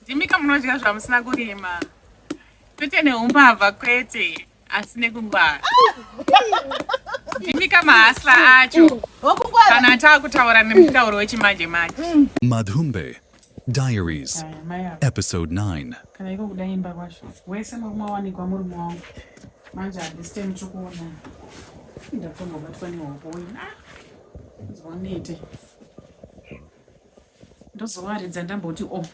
Ndimika munodya zvamusina kurima. Kwete neumbavha kwete, asi nekungwara. Ndimika mahasla acho. Kana taakutaura nemutauro wechimanje manje. Madhumbe Diaries, Episode 9. Kana iko kuda imba kwacho. Wese murume wawanikwa murume wangu. Manje handisi time tiri kuonana. Ndatombobatwa nehope wena. Zwanete. Ndozowaridza ndamboti o. Oh.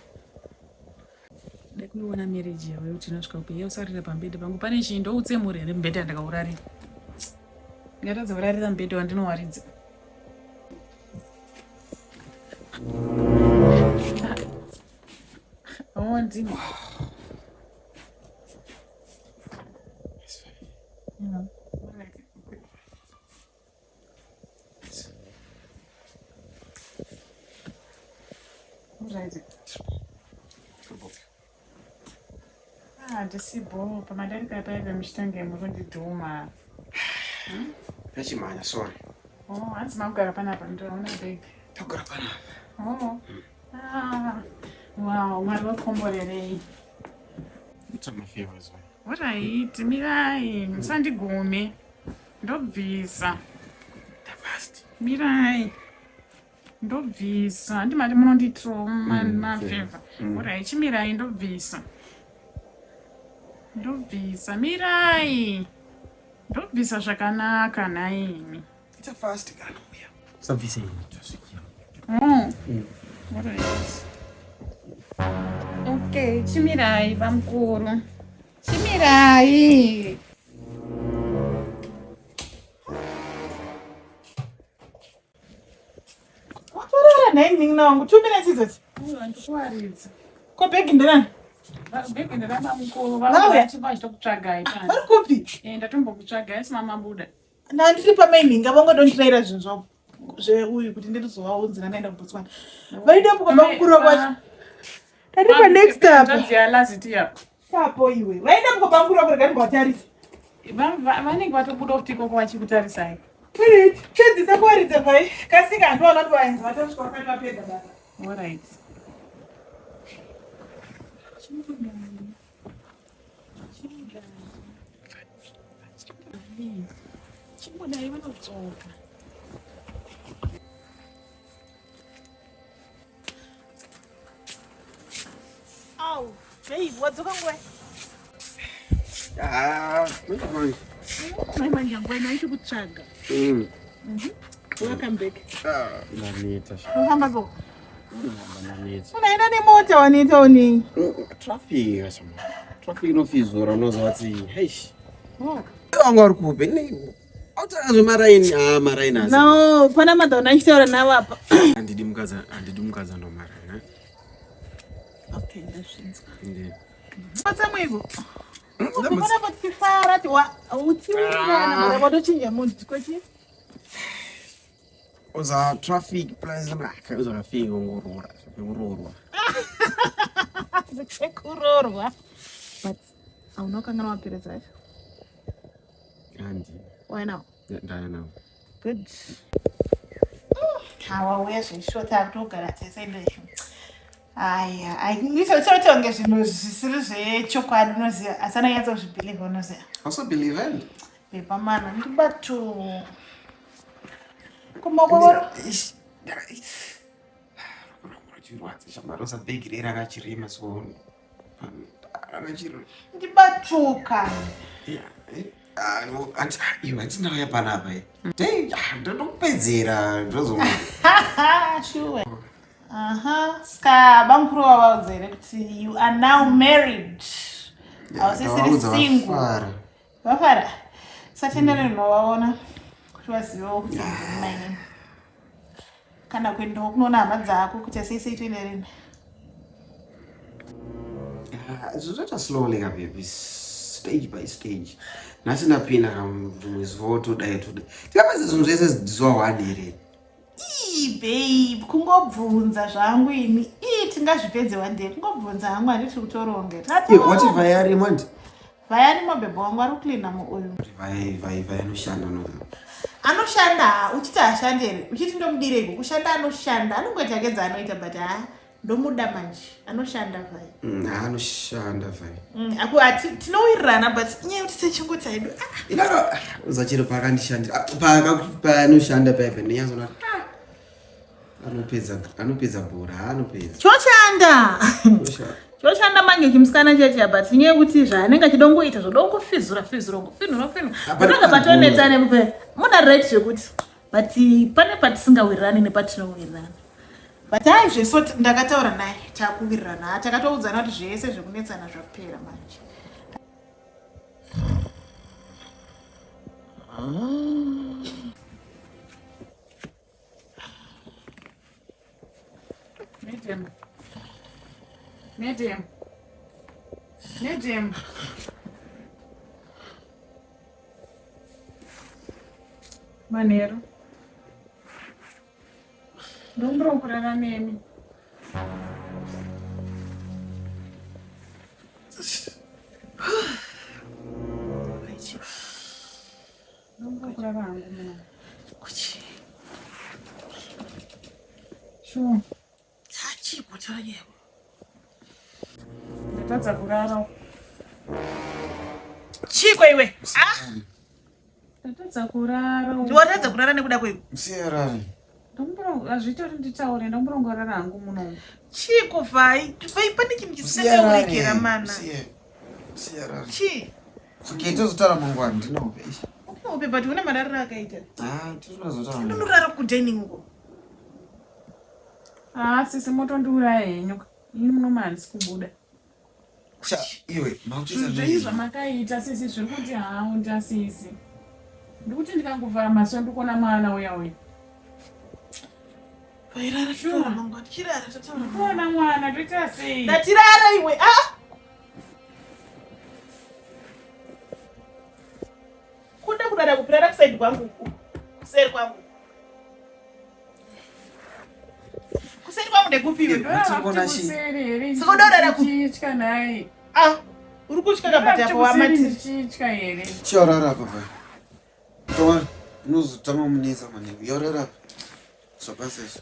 Da kuiona marriage yavo yekuti inosvika kupi. Iye usarira pambedha pangu pane chii ndoutsemure here mubhedha ndakaurarira. Ndingatadza kurarira mubhedha wandinowaridza. Oh, ndini. Yeah. Handisi bho pamadarika paive muchitange muri kundidhuma. Ndachimhanya sorry. Oh, hanzi makugara panapa ndoona bag. Togara panapa. Oh. Ah. Wow, Mwari vakomborerei. Ita mafavors. Alright, mirai, musandigome. Ndobvisa. Tafast. Mirai. Ndobvisa. Handi mati munondiitirawo mafavor. Alright, chimirai ndobvisa. Ndobvisa. Mirai. Ndobvisa zvakanaka nhaimi. Ita fast kana uya. Usabvise ini tosvikira. Oh. Alright. Okay, chimirai bamukuru. Chimirai. Watorara nhai munin'ina wangu 2 minutes idzodzi. Ndikuwaridza. Ko bhegi nderani? Bhegi nderabamukuru vauya vachitokutsvagai pano. Vari kupi? Eh, ndatombokutsvagai asi mamabuda. Ndandiri pamai vongodondiraira zvinhu zvavo zveuyu kuti ndirizovaunzira ndaenda kuBotswana. Vaidapo kwabamukuru kwacho. Tari pa next apa. Papo iwe. Vaenda kwabamukuru vako rega ndimbovatarisa. Vanenge vatobuda kuti ikoko vachikutarisai. Pedzisa kuwaridza pai. Kasika handiwana kuti vaenzi vatosvika vasati vapedza basa. All right. Chimbodai vanodzoka. Au, babe, wadzoka nguva? Ah, manje. Mai manje nguva ino aiti kutsvaga. Welcome back. Ah, ndaneta. Unofamba ko? Ndaneta. Unaenda nemota waneta onei? Traffic kasema. Traffic inofizura unozwa kuti hey. Oh. Wangu ari kupi? Nei. Autanga zvemaraini, ah maraini asi. No, pana madhona achitaura navo apa. Handidi mukadzi, handidi mukadzi anomaraini. Okay, ndazvinzwa. Ndiyo. Patsamwiko. Ukona patifara ti wa utiwirana mara watochinja munhu kwechi. Uza traffic plus black uzakafika ungoroora zvekuroorwa. Zvekuroorwa. But hauna kukanganwa mapiritsi acho. Handi. Why now? Ndaya now. Good. Hawa uya zveshota kutogara tese ndezvo. Aya, ai kunge zvinhu zvisiri zvechokwadi unoziva asi anonyatsa kuzvibhilivha unoziva. Also believe in. Pepa mana ndibato. Kumakororo. Chirwadza chamarosa bhegi rei rakachirema so rakachirema. Ndibatoka. Yeah. Iwe handina panapa. Dei ndokupedzera ndozo. Sure. Aha, ska bamukuru wavaudza here kuti you are now married. Hausisiri single. Vafara. Satendere ndinovaona kuti vazivewo kuti ndini mainini. Kana kuendawo kunoona hama dzako kuti sei sei toenda rini. Zvotoita slowly ka baby, stage by stage. Nhasi ndapinda kamwe zuva todai todai. Tikapedza zvinhu zvese zuva one here. Ii babe, kungobvunza zvangu ini. Ii tingazvipedze one day. Kungobvunza hangu handiti kutoronga. What if vayarimo andi? Vayarimo bhebho wangu ari kucleana muuyu. Vai vai vai anoshanda no. Anoshanda, uchiti haashandi here? Uchiti ndomudireiko? Kushanda anoshanda. Anongoita hake dzaanoita but haa. Ndomuda manje. Anoshanda vai. Anoshanda vai. Aku ati tinowirirana but inyaya yekuti techingoti haidu. Ah. Inaro uza chero paakandishandira. Paaka paanoshanda paipa ndinyazoona. Anopedza anopedza bhora, anopedza. Choshanda. Choshanda manje chimusikana cheche but inyaya yekuti zvaanenge achidongoita zvodongofizura fizura ngofinhura finhura. Panenge patonetsa nekupe. Muna right zvekuti but pane patisingawirirani nepatinowirirana. But hayi zveso ndakataura naye takuwirirana takatoudzana kuti zvese zvekunetsana zvapera manje. Madam. Madam. Madam. Manheru. Ndokumbira kurara nemi. Ndokumbira kurara hangu muna. Kuchi. Sure. Chii kutaura nyaya? Ndatadza kurara. Chiko iwe? Ah? Ndatadza kurara. Watadza kurara nekuda kwei? Musiyarari. Ndokumbira hazviiti kuti nditaure, ndokumbira kungorara hangu muno. Chiko vai? Vai pane chinhu chisingataurikera mana. Musiyarari. Chii? Okay, tozotaura mangwana ndinope. Unope but une marariro akaita. Ah, tinozotaura. mangwana. Unorara kudining uko. Ah, sisi motondiuraya henyu. Ini muno handisi kubuda. Sha, iwe, makutoita Zvinhu zvenyu zvamakaita sisi zviri kuti haunda sisi. Ndikuti ndikangovhara maso ndikuona mwana uya uya. Vairara totaura mangwana. Chirara totaura. mangwana. Kuona mwana toita sei? Ndatirara iwe. Ah! Kuda kurara kupirara kusaidi kwangu uku. Kuseri kwangu. Kuseri kwangu ndekupiwe. Ndorara Kuona kuti chi- kuseri here? Saka udorara ku- Ndichitya nhai. Ah, uri kutya kabati apo Kuseri wamati. ndichitya here? Chiorara apa vai. Toma, unozotama munetsa maningi. Yorara apa. Zvapasa izvi.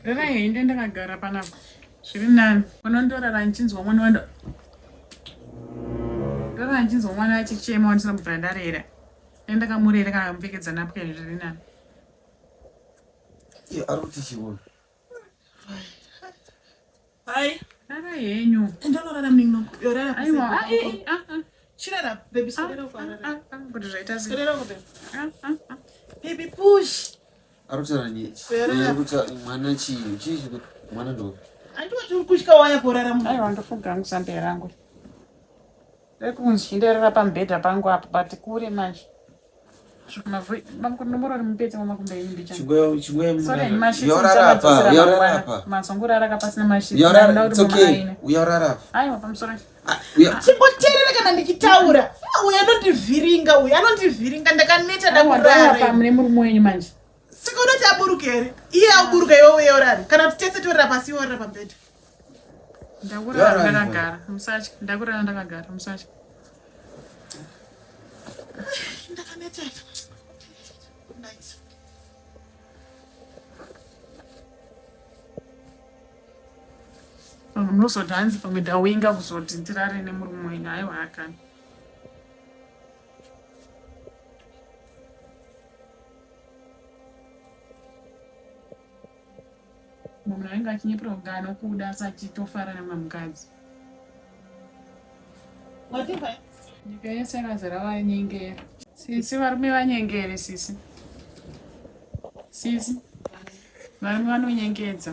Rara hende ndakagara panapa. Zviri nani. Unondorara ndichinzwa mwana wando. Rara ndichinzwa mwana achichema wandisina kubvira ndarera. Dai ndakamurera kana kumupfekedza napkin zviri nani. Iye ari kuti chiona. Hai. Rara henyu. Ndonorara munin'ina. Yorara. Aiwa. Ah, eh, eh, ah, ah, Chirara baby ah, swerera uko ah, arara. ah, ah, kuti zvaita sei? Swerera uko baby. Ah, ah, ah. Baby push. Ari kutaura nyaya. Swerera. Ari kutaura mwana chii? Chii chikuti mwana ndo. Andiwati uri kutya waya kurara munhu. Aiwa ndofuga hangu zambia rangu. Dai kunzi chindarara pamubhedha pangu apa but kure manje. Nomborori mupete mamakumbo enyu mbichana. Chingwe chingwe Sorry, mashitsi Yorara apa. muchavadzosera Yorara mangwana. apa. Mazongorara pasina mashitsi. Yorara. Ndaida It's kuti okay. mama aine. Yorara apa. Aiwa pamusoro. Ah, uya. Chimboteerera kana ndichitaura. Ah, Uyu anondivhiringa uyu anondivhiringa ndakaneta Aiwa ndarara ndakurara. mune murume wenyu manje. Saka unoti aburuke here? Iye aburuka iwe uye urare. Kana kuti tese torara pasi iwe urara pamubhedha. Ndakurara Yorara ndakagara. Musatya. Ndakurara ndakagara. Musatya. Ndakaneta. Good night. Pamwe munozoti hanzi pamwe ndawinga kuzoti ndirare nemurume wenyu. Aiwa akana. Munhu anenge achinyepera kunge anokuda asi achitofara nemumwe mukadzi. Wativa? Nyika yese yakazara vanyengeri. Sisi varume vanyengeri sisi. Sisi varume vanonyengedza.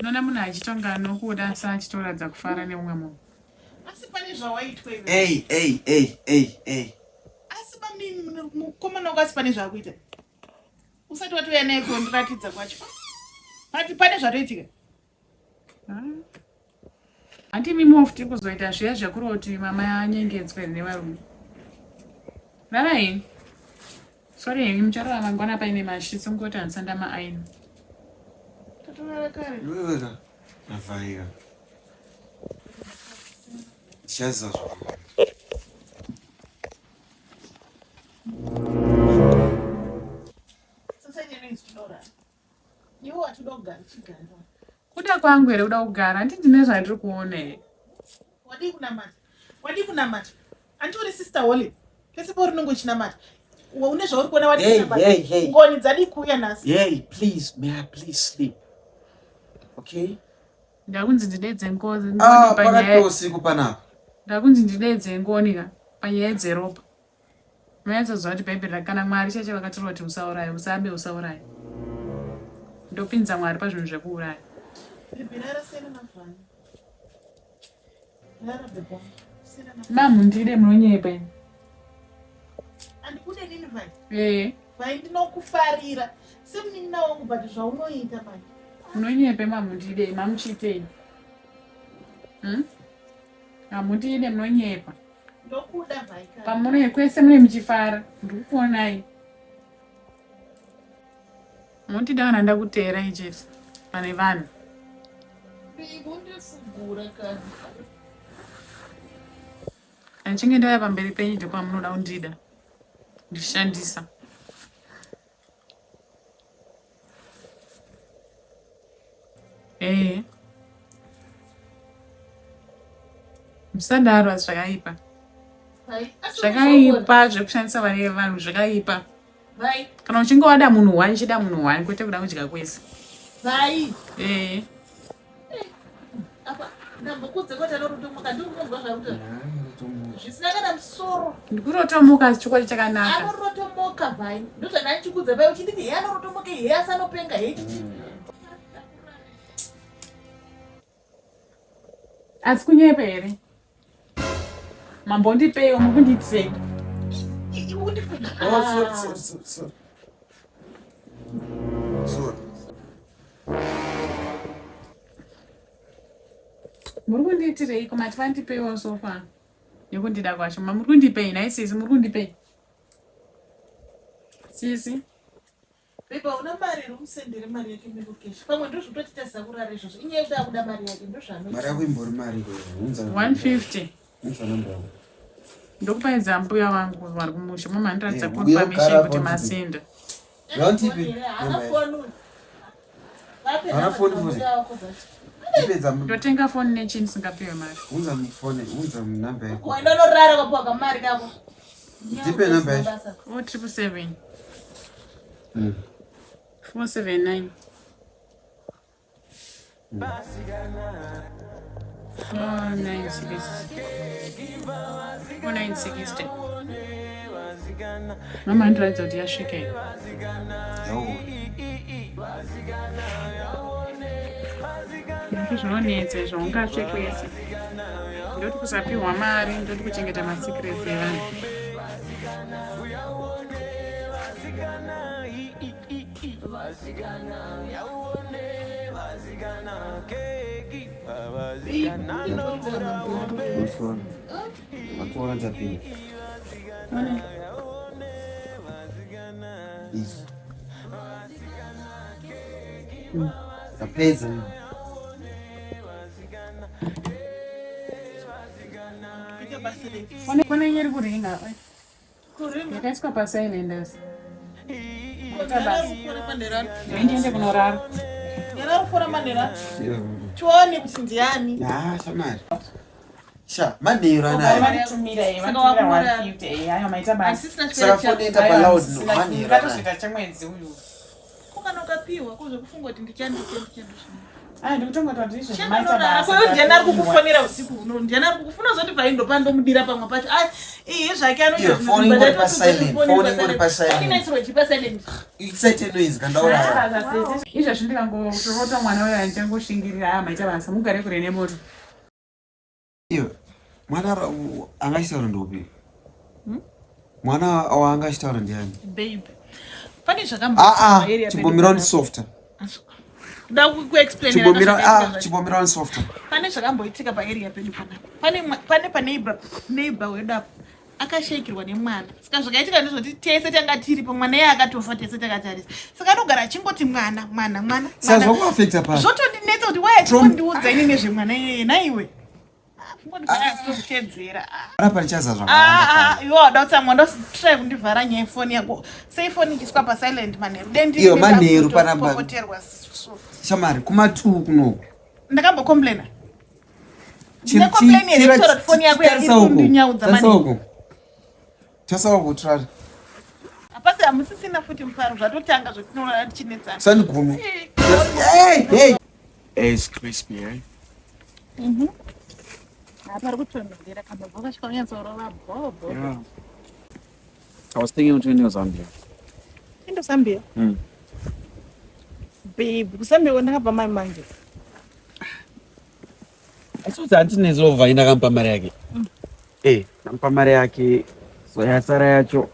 Unoona munhu achitonga anokuda asi achitoratidza kufara nemumwe munhu. Asi pane zvawaitwa iwe. Hey, hey, hey, hey, hey. Asi bamnini mukomana wako asi pane zvaakuita. Usati watouya naye kundiratidza kwacho. Pati pane zvatoitika. Hanti imi futi kuzoita zviya zvekuroti mama anyengedzwe nevarume. Rara henyu. Sorry henyu mucharara mangwana paine mashitsi kungoti handisati ndamaaina. Tatorara kare. Iwewe ka. Navhaira. Chaza zvakanaka. Kuda kwangu here kuda kugara handi ndine zvandiri kuona here. Wadii kunamata? Wadii kunamata? Anti uri sister Holly. Pese pauri unenge uchinamata. Une zvauri kuona wadii Hey, kunamata? hey, hey. Ngoni dzadii kuuya nhasi? Hey, please, may I please sleep? Okay? Ndakunzi ndidedze ngozi Ah, ngoni pakati panyaya. peusiku panapa. Ndakunzi ndidedze ngoni ka panyaya dzeropa. Manyatsoziva kuti bhaibheri rakana Mwari chacho vakatirwa kuti usauraye, usabe, usauraye. Ndopinza Mwari pazvinhu zvekuuraya. Baby, rara siyana navhani. Rara baby wangu. Siyana na. Mamundide munonyepa imi. Andikude nini Vhai? Eh, Vhai ndinokufarira. Semunin'ina wangu but zvaunoita manje. munonyepa mamundide, mamuchiitei? Hamundide munonyepa. Ndokuda Vhai kana. Pamunenge kwese mune muchifara, ndikukuonai. Mundida kana ndakuteerai chete pane vanhu. Undifugura kana. Kana ndichinge ndauya pamberi penyu ndopamunoda kundida. Ndishandisa. Eh. Musadaro asi zvakaipa. Vhai. Asi Zvakaipa zvekushandisa vane vanhu zvakaipa. Vhai. Kana uchinge wada munhu one chida munhu one kwete kuda kudya kwese. Vhai. Eh. Apa ndambokudze kuti anorotomoka ndiri kunzwa zvakuti zvisina kana musoro. Ndikurotomuka asi chokwadi chakanaka. Anorotomoka Vhai. Ndozvandandichikudza pai uchinditi he anorotomoka he asi anopenga he chichi. Asi kunyepa here? Mambondipeiwo mukundiitisei? Iwe undifuga. Oh, sorry, sorry, sorry, sorry. Sorry. Muri kundiitireiko mati vandipeiwo sofa nekundida kwacho. Ma muri kundipei nhai sisi muri kundipei? Sisi. Baby hauna mari here umusendere mari yake nelocation. Pamwe ndozvototitasa kurara izvozvo. Inyaya yekuti akuda mari yake ndozvaanoita. Mari yako imbori mari iwewe. Unza 150. Unza namba yako. Ndokupaidza mbuya vangu vari kumusha. Mama andiratidza Eh, uye confirmation ugara kuti hapo masenda. Ngautipe Haana namba yacho. foni uyu. Vape Haana namba foni futi. dzambuya vako dzacho. Ndipedza Ndotenga foni nechii ndisingapiwe mari. unza foni, unza namba yako. Waenda unorara ukapiwa kamari kako. Ndipe namba yacho. Basa. 0777 479 496 4960. Mama andiratidza kuti yasvika here. Yawo. Ndoti zvinonetsa izvo ungatsve kwese. Ndoti kusapiwa mari, ndoti kuchengeta masecrets evanhu. Sorry. Watuona tapinda. Izvi. Tapedza. Ita basa rei. Foni yenyu iri kuringa. Kuringa. Yakaiswa pasilent asi. Kufora manheru. Ndiende kunorara. Yara kufora manheru. Tione kuti ndiani. Ah, shamari. Sha, manheru anaya. Vanditumira Saka vanditumira wakumora- 150 eh, ayo maita basa. Asi sina Saka chikwereti foni chako. ita pa loud no, manheru anaya. Ngatosvika chemwedzi uyu. Ko kana ukapiwa kozvekufunga kuti ndichani ndichani ndichani. Aya ndikutongoti kuti izvo maita Chandanorara. basa. Ko iwe ndiani ari kukufonera usiku huno? Ndiani ari kukufuna zoti bvai ndopandomudira pamwe pacho. Ah, iye zvake anoita Iyo, zvinhu phone but ingori pa atoti silent, phone phone iri ingori pa silent. Phone inoisirwa ichi pa silent. Isaite noise kandaurara. Izvezvi ndikangotorota mwana uyo andichangoshingirira aya maita basa mugare kure nemoto. Iyo, mwana angachitaura ndopi? Mwana waanga achitaura ndiani? Babe. Pane Ah zvakamboitika ah, paarea pedu chimbomira panapa. softer. Kuda kuexplainera Chimbomira ah, zvakaitika zvacho. chimbomira softer. Pane zvakamboitika paarea pedu panapa. Pane pane paneighbor neighbor wedu apo akashayikirwa nemwana. Saka zvakaitika ndezvekuti tese tanga tiripo mwana iye akatofa tese takatarisa. Saka anogara achingoti mwana mwana mwana. Saka mwana. zvakuafecta pa. Zvotondinetsa kuti why achingondiudza ini nezvemwana iyeye naiwe. Kungondivhara Panapa ndichaza zvakawanda. Ah, ah, iwe wada kutsamwa ndotry kundivhara nyaya yefoni yako. Sei foni ichiswa pasilent manheru? Dai Iyo, manheru panapa. Popoterwa so. Shamari, kuma2 kunoku. Ndakambocomplaina. Ndine complain here kutaura kuti foni yako iri kundinyaudza Tarisa manheru. uku. Tarisa uku turari. Hapasi hamusisina futi mufaro zvatotanga zvetinoona tichinetsana. Sandigume. Hey, hey. It's crispy, eh? Hapari kutonhorera kababa kasvika unyatsorova bhobho. Yeah. I was thinking between you Zambia. Endo Zambia. Babe, kuZambia ndakabva mai manje. Asi handinezova indakampa mari yake. Eh, ndampa mari yake. So yasara yacho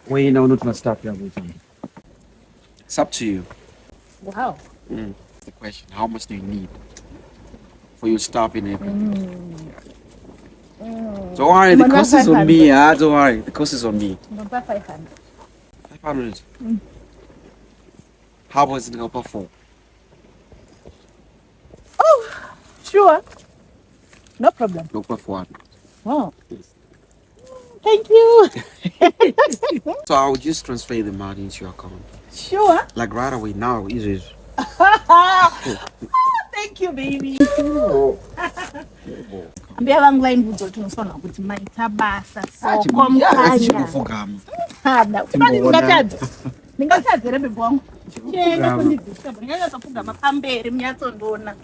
weina unotona staff yako. It's up to you. Wow. The question, how much do you need for your staff in everything? Don't worry, the Mwana cost is on 500. me. Ah, don't worry, the cost is on me. Ndopa 500. 500. How about it go for? Sure. No problem. Look for one. Wow. Yes. Thank you. So I'll just transfer the money into your account. Sure. Like right away now, easy. Thank you, baby. Mbuya vangu vaindiudza kuti unofanira kuti maita basa soko mukanya. Chingofugama. Hada. Kwani ndingatadza? Ndingatadza here bhebhi wangu? Chienda kundidzidzisa ndinganyatsopfugama pamberi munyatsondiona.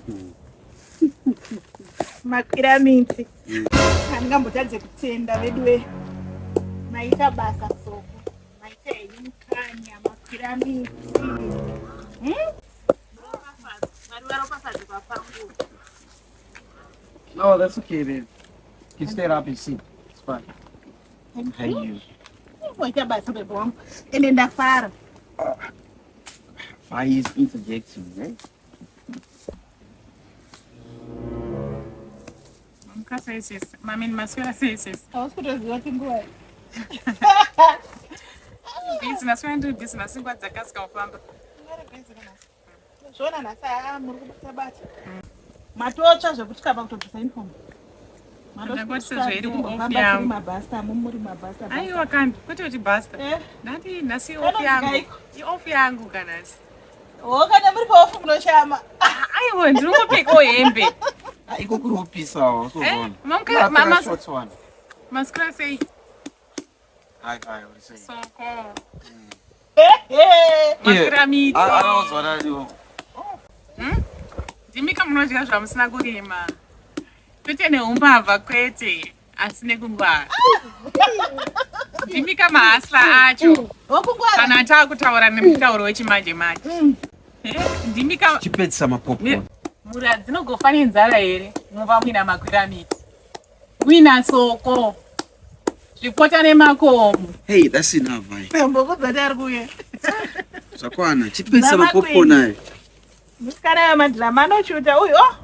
Makwira miti. Handingambotadze kutenda veduwe. Maita basa soko. Maita henyu mukanya makwira miti. Mwari varopafadze papangu. No, that's okay, babe. You can stay up and see. It's fine. Thank Hey, you. you. Waita basa bhebhi wangu. Ende ndafara. Why is interjecting, eh? Mamuka sei sisi? Mami maswera sei sisi? Hausi kutoziva kuti nguva Busy naswera ndiri busy nhasi nguva dzakasika kufamba. Zviona nhasi haa muri kubata bata. Matotsva zvekuti pa kutobvisa uniform. Ndangoti sezvo iri off yangu. Mabhasta mumuri mabhasta. Aiwa kandi kwete kuti basta. Eh. Ndati nhasi off Vanonzi yangu. kaiko. Ioff yangu kanhasi. Ho kana muri paoff munoshama. Aiwa ndinongopfekawo hembe. Iko kuri kupisawo, Eh, mamuka mama short one. maswera sei? Hi, hi, what you say? Soko. Eh, Makwira miti. Anonzwa nani? Ndimika munodya zvamusina kurima. Kwete neumbavha kwete, asi nekungwara. Ndimika mahasla acho. Wokungwara. Kana taakutaura nemutauro wechimanje manje. Eh, ndimika Chipedzisa mapopcorn. Mura dzinogofa nenzara here mumba muina makwira miti. Muina soko. Zvipota nemakomo. Hey, that's enough, vai. Mboko dzati ari kuuya. Zvakwana. Chipedzisa Drama mapopcorn queen. ayo. Musikana wemadhirama anochuta uyu. Oh.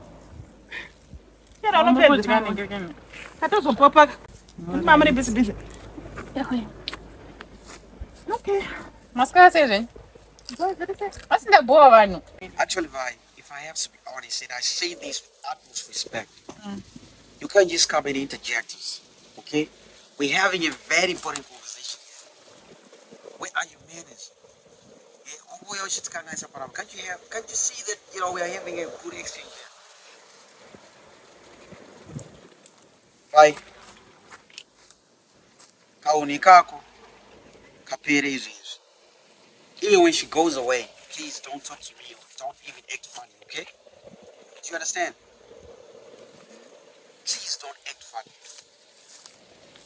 Chera unopedza. Katozopopa. Kuti muri busy busy. Okay. Maswera sei zvenyu? Vasingabhowa vanhu. Actually, Vi, if I have to be honest, and I say this with utmost respect, you can't just come and interject us, okay? We're having a very important conversation here. Where are your manners? Eh, unguya uchitikanganisa panapa. Can't you see that we are having a good exchange here? Vi, kauni kako kapere izvezvi. Even when she goes away, please don't talk to me or don't even act funny, okay? Do you understand? Please don't act funny.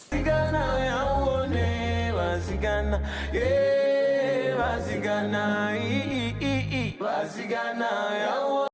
Vasikana, yaone, vasikana, yeah, vasikana, i, i, i, i, vasikana, yaone.